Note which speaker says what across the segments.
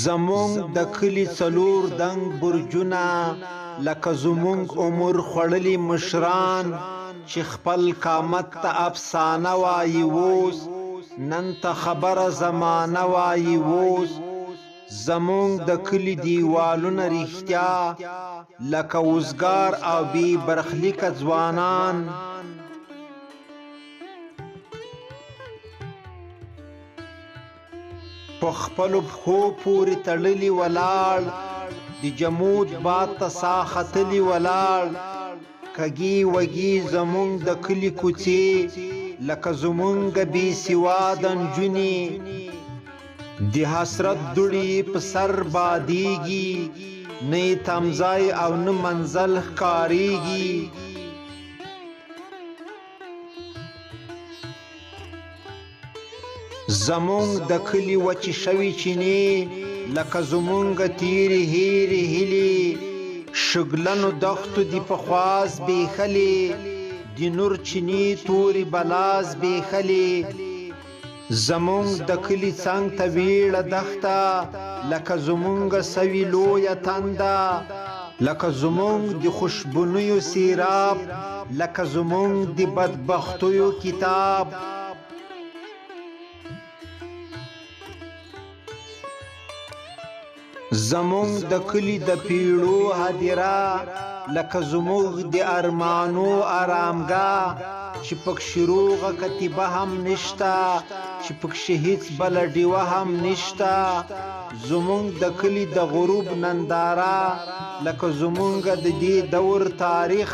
Speaker 1: زمونږ د کلي څلور دنګ برجونه لکه زمونږ عمر خوړلي مشران چې خپل قامت ته افسانه وایي اوس، نن ته خبره زمانه وایي اوس. زمونږ د کلي دیوالونه رښتیا لکه وزګار او بې برخلیکه ځوانان. په خپلو پښو پورې تړلي ولاړ، د جمود باد ته سا ختلي ولاړ. کږې وږې زمونږ د کلي کوڅې لکه زمونږ بې سواده نجونې. د حسرت دوړي په سر بادېږي، نه یې تمځای او نه منزل ښکارېږي. زمونږ د کلي وچې شوې چینې لکه زمونږ تېرې هېرې هیلې. شګلنو دښتو دي پخوا زبېښلې، د نور چینې تورې بلا زبېښلې. زمونږ د کلي څنګ ته ویړه دښته لکه زمونږ سوې لویه تنده. لکه زمونږ د خوشبونیو سیراب، لکه زمونږ د بدبختیو کتاب. زمونږ د کلي د پیړو هدیره لکه زموږ د ارمانو ارامګاه، چې پکښې روغه کتیبه هم نشته، چې پکښې هیڅ بله ډیوه هم نشته. زمونږ د کلي د غروب ننداره لکه زمونږ د دې دور تاریخ،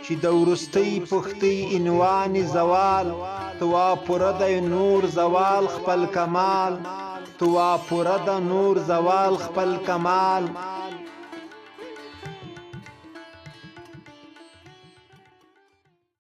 Speaker 1: چې د وروستۍ پښتۍ عنوان زوال، ته وا پوره دی نور زوال خپل کمال، ته وا پوره ده نور زوال خپل کمال.